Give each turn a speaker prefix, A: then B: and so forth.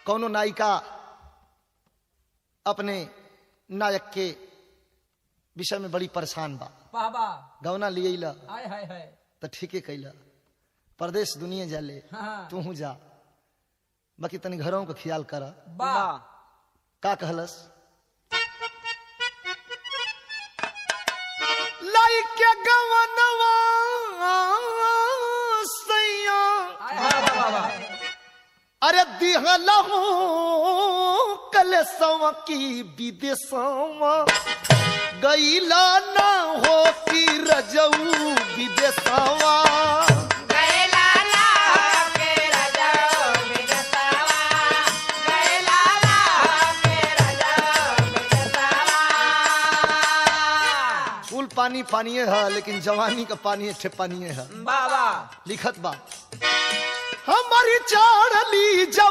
A: कौनो नायिका अपने नायक के विषय में बड़ी परेशान बा।
B: बाबा
A: गौना लियला
B: हाय हाय हाय
A: तो ठीके कैला, परदेश दुनिया जाले,
B: हाँ।
A: तू जा, बाकी तनी घरों का ख्याल कर।
B: बा
A: का कहलस? लाई के गवनवा सैया,
B: हाय हाय बाबा
A: अरे दिहलहू कलसवा की विदेशवा गईला ना हो की रजऊ विदेशवा। कुल पानी पानी है, लेकिन जवानी का पानी एक ठे पानी है।
B: बाबा
A: लिखत बा हमारी चढ़ली जवानी।